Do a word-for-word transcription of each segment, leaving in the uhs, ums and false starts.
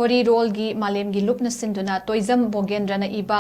ꯀꯣꯔꯤꯔꯣꯜꯒꯤ ꯃꯥꯂꯦꯝꯒꯤ ꯂꯨꯞꯅ ꯁꯤꯟꯗꯨꯅ ꯇꯣꯏꯖꯝ ꯕꯣꯒꯦꯟꯗ꯭ꯔꯅ ꯏꯕ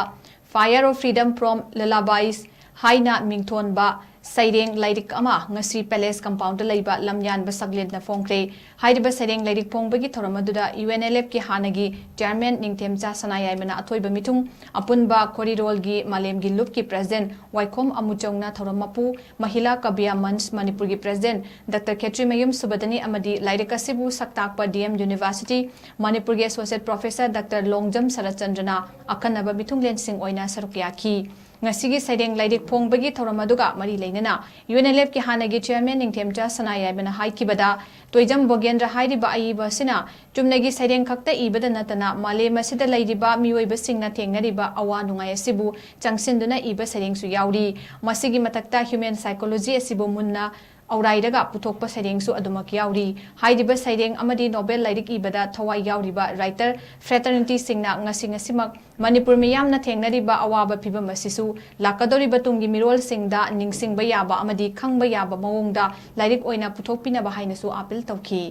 Fire of Freedom from Lullabies ꯍꯥꯏꯅ ꯃꯤꯡꯊꯣꯟꯕ ꯁꯩꯔꯦꯡ ꯂꯥꯏꯔꯤꯛ ꯑꯃ ꯉꯁꯤ Palace Compoundꯗ ꯂꯩꯕ ꯂꯝꯌꯥꯟꯕ ꯁꯛꯂꯦꯟꯗ ꯐꯣꯡꯈ꯭ꯔꯦ꯫ ꯍꯥꯏꯔꯤꯕ ꯁꯩꯔꯦꯡ ꯂꯥꯏꯔꯤꯛ ꯐꯣꯡꯕꯒꯤ ꯊꯧꯔꯝ ꯑꯗꯨꯗ UNLFꯀꯤ ꯍꯥꯟꯅꯒꯤ Chairman ꯅꯤꯡꯊꯦꯝꯆꯥ ꯁꯅꯥꯌꯥꯏꯃꯅ ꯑꯊꯣꯏꯕ ꯃꯤꯊꯨꯡ, ꯑꯄꯨꯟꯕ ꯀꯣꯔꯤꯔꯣꯜꯒꯤ ꯃꯥꯂꯦꯝꯒꯤ ꯂꯨꯞꯀꯤ President ꯋꯥꯏꯈꯣꯝ ꯑꯃꯨꯆꯧꯅ ꯊꯧꯔꯝ ꯃꯄꯨ, ꯃꯍꯤꯂꯥ ꯀꯕꯤꯌꯥ ꯃꯟꯆ ꯃꯅꯤꯄꯨꯔꯒꯤ President ꯗꯥꯛꯇꯔ ꯈꯦꯇ꯭ꯔꯤꯃꯌꯨꯝ ꯁꯨꯕꯗꯅꯤ ꯑꯃꯗꯤ ꯂꯥꯏꯔꯤꯛ ꯑꯁꯤꯕꯨ ꯁꯛꯇꯥꯛꯄ DM University ꯃꯅꯤꯄꯨꯔꯒꯤ Associate Professor ꯗꯥꯛꯇꯔ ꯂꯣꯡꯖꯝ ꯁꯔꯠꯆꯟꯗ꯭ꯔꯅ ꯑꯈꯟꯅꯕ ꯃꯤꯊꯨꯡꯂꯦꯟꯁꯤꯡ ꯑꯣꯏꯅ ꯁꯔꯨꯛ ꯌꯥꯈꯤ꯫ ꯉꯁꯤꯒꯤ ꯁꯩꯔꯦꯡ ꯂꯥꯏꯔꯤꯛ ꯐꯣꯡꯕꯒꯤ ꯊꯧꯔꯝ ꯑꯗꯨꯒ ꯃꯔꯤ ꯂꯩꯅꯅ UNLFꯀꯤ ꯍꯥꯟꯅꯒꯤ Chairman ꯅꯤꯡꯊꯦꯝꯆꯥ ꯁꯅꯥꯌꯥꯏꯃꯅ ꯍꯥꯏꯈꯤꯕꯗ, ꯇꯣꯏꯖꯝ ꯕꯣꯒꯦꯟꯗ꯭ꯔ ꯍꯥꯏꯔꯤꯕ ꯑꯏꯕ ꯑꯁꯤꯅ ꯆꯨꯝꯅꯒꯤ ꯁꯩꯔꯦꯡ ꯈꯛꯇ ꯏꯕꯗ ꯅꯠꯇꯅ ꯃꯥꯂꯦꯝ ꯑꯁꯤꯗ ꯂꯩꯔꯤꯕ ꯃꯤꯑꯣꯏꯕꯁꯤꯡꯅ ꯊꯦꯡꯅꯔꯤꯕ ꯑꯋꯥ ꯅꯨꯡꯉꯥꯏ ꯑꯁꯤꯕꯨ ꯆꯪꯁꯤꯟꯗꯨꯅ ꯏꯕ ꯁꯩꯔꯦꯡꯁꯨ ꯌꯥꯎꯔꯤ꯫ ꯃꯁꯤꯒꯤ ꯃꯊꯛꯇ human psychology ꯑꯁꯤꯕꯨ ꯃꯨꯟꯅ ꯑꯧꯔꯥꯏꯔꯒ ꯄꯨꯊꯣꯛꯄ ꯁꯩꯔꯦꯡꯁꯨ ꯑꯗꯨꯃꯛ ꯌꯥꯎꯔꯤ꯫ ꯍꯥꯏꯔꯤꯕ ꯁꯩꯔꯦꯡ ꯑꯃꯗꯤ novel ꯂꯥꯏꯔꯤꯛ ꯏꯕꯗ ꯊꯋꯥꯏ ꯌꯥꯎꯔꯤꯕ writer fraternityꯁꯤꯡꯅ ꯉꯁꯤ ꯉꯁꯤꯃꯛ ꯃꯅꯤꯄꯨꯔ ꯃꯤꯌꯥꯝꯅ ꯊꯦꯡꯅꯔꯤꯕ ꯑꯋꯥꯕ ꯐꯤꯚꯝ ꯑꯁꯤꯁꯨ ꯂꯥꯛꯀꯗꯧꯔꯤꯕ ꯇꯨꯡꯒꯤ ꯃꯤꯔꯣꯜꯁꯤꯡꯗ ꯅꯤꯡꯁꯤꯡꯕ ꯌꯥꯕ ꯑꯃꯗꯤ ꯈꯪꯕ ꯌꯥꯕ ꯃꯑꯣꯡꯗ ꯂꯥꯏꯔꯤꯛ ꯑꯣꯏꯅ ꯄꯨꯊꯣꯛꯄꯤꯅꯕ ꯍꯥꯏꯅꯁꯨ appeal ꯇꯧꯈꯤ꯫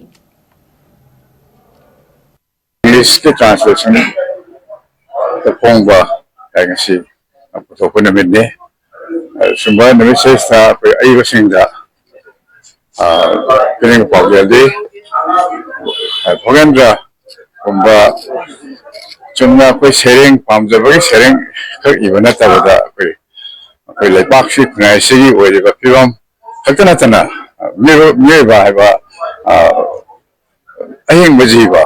Englishꯀꯤ translation ꯐꯣꯡꯕ ꯉꯁꯤ ꯄꯨꯊꯣꯛꯄ ꯅꯨꯃꯤꯠꯅꯤ꯫ ꯁꯨꯝꯕ ꯅꯨꯃꯤꯠꯁꯤꯗ ꯑꯩꯈꯣꯏ ꯑꯏꯕꯁꯤꯡꯗ ꯄꯤꯅꯤꯡꯕ ꯄꯥꯎꯖꯦꯜꯗꯤ, ꯕꯣꯒꯦꯟꯗ꯭ꯔꯒꯨꯝꯕ ꯆꯨꯝꯅ ꯑꯩꯈꯣꯏ ꯁꯩꯔꯦꯡ ꯄꯥꯝꯖꯕꯒꯤ ꯁꯩꯔꯦꯡ ꯈꯛ ꯏꯕ ꯅꯠꯇꯕꯗ, ꯑꯩꯈꯣꯏ ꯑꯩꯈꯣꯏ ꯂꯩꯄꯥꯛꯁꯤ, ꯈꯨꯟꯅꯥꯏꯁꯤꯒꯤ ꯑꯣꯏꯔꯤꯕ ꯐꯤꯕꯝ ꯈꯛꯇ ꯅꯠꯇꯅ, ꯃꯤꯑꯣꯏꯕ ꯍꯥꯏꯕ ꯑꯍꯤꯡꯕ ꯖꯤꯕ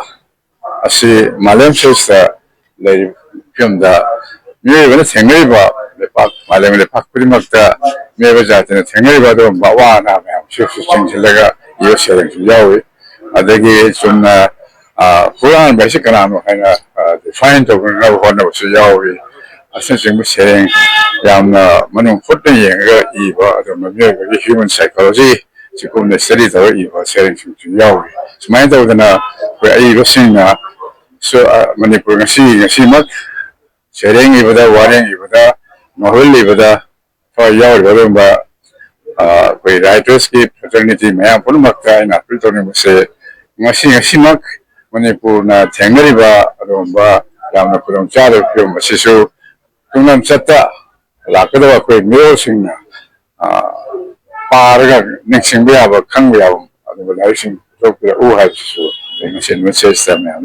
ꯑꯁꯤ ꯃꯥꯂꯦꯝ ꯁꯤꯗ ꯂꯩꯔꯤꯕ ꯐꯤꯕꯝꯗ, ꯃꯤꯑꯣꯏꯕꯅ ꯊꯦꯡꯅꯔꯤꯕ ꯂꯩꯄꯥꯛ, ꯃꯥꯂꯦꯝꯒꯤ ꯂꯩꯄꯥꯛ ꯈꯨꯗꯤꯡꯃꯛꯇ ꯃꯤꯑꯣꯏꯕ ꯖꯥꯇꯤꯅ ꯊꯦꯡꯅꯔꯤꯕ ꯑꯗꯨꯒꯨꯝꯕ ꯑꯋꯥ ꯑꯅꯥ ꯃꯌꯥꯝꯁꯤꯁꯨ ꯆꯤꯡꯁꯤꯜꯂꯒ ꯏꯕ ꯁꯩꯔꯦꯡꯁꯨ ꯌꯥꯎꯏ꯫ ꯑꯗꯒꯤ ꯆꯨꯝꯅ ꯍꯨꯔꯥꯟꯕ ꯍꯥꯏꯁꯤ ꯀꯅꯥꯅꯣ ꯍꯥꯏꯅ define ꯇꯧꯅꯅꯕ ꯍꯣꯠꯅꯕꯁꯨ ꯌꯥꯎꯏ꯫ ꯑꯁꯤꯅꯆꯤꯡꯕ ꯁꯩꯔꯦꯡ ꯌꯥꯝꯅ ꯃꯅꯨꯡ ꯍꯨꯠꯅ ꯌꯦꯡꯉꯒ ꯏꯕ, ꯑꯗꯨꯒꯨꯝꯕ ꯃꯤꯑꯣꯏꯕꯒꯤ human psychology ꯁꯤꯒꯨꯝꯅ study ꯇꯧꯔ ꯏꯕ ꯁꯩꯔꯦꯡꯁꯤꯡꯁꯨ ꯌꯥꯎꯔꯤ꯫ ꯁꯨꯃꯥꯏꯅ ꯇꯧꯗꯅ ꯑꯩꯈꯣꯏ ꯑꯏꯕꯁꯤꯡꯅ ꯁꯨ-, ꯑ, ꯃꯅꯤꯄꯨꯔ ꯉꯁꯤ, ꯉꯁꯤꯃꯛ ꯁꯩꯔꯦꯡ ꯏꯕꯗ, ꯋꯥꯔꯦꯡ ꯏꯕꯗ, ꯅꯣꯚꯦꯜ ꯏꯕꯗ ꯊꯋꯥꯏ ꯌꯥꯎꯔꯤꯕ ꯑꯗꯨꯒꯨꯝꯕ, ꯑ, ꯑꯩꯈꯣꯏ writersꯀꯤ fraternity ꯃꯌꯥꯝ ꯄꯨꯝꯅꯃꯛꯇ ꯑꯩꯅ appeal ꯇꯧꯅꯤꯡꯕꯁꯦ, ꯉꯁꯤ, ꯉꯁꯤꯃꯛ ꯃꯅꯤꯄꯨꯔꯅ ꯊꯦꯡꯅꯔꯤꯕ ꯑꯗꯨꯒꯨꯝꯕ ꯌꯥꯝꯅ ꯈꯨꯗꯣꯡ ꯆꯥꯗꯕ ꯐꯤꯕꯝ ꯑꯁꯤꯁꯨ ꯇꯨꯡꯂꯝꯆꯠꯇ ꯂꯥꯛꯀꯗꯕ ꯑꯩꯈꯣꯏ ꯃꯤꯔꯣꯜꯁꯤꯡꯅ, ꯑ, ꯄꯥꯔꯒ ꯅꯤꯡꯁꯤꯡꯕ ꯌꯥꯕ, ꯈꯪꯕ ꯌꯥꯕ ꯑꯗꯨꯒꯨꯝꯕ ꯂꯥꯏꯔꯤꯛꯁꯤꯡ ꯄꯨꯊꯣꯛꯄꯤꯔꯛꯎ ꯍꯥꯏꯕꯁꯤꯁꯨ ꯑꯩ ꯃꯁꯤ message ꯇ ꯃꯌꯥꯝ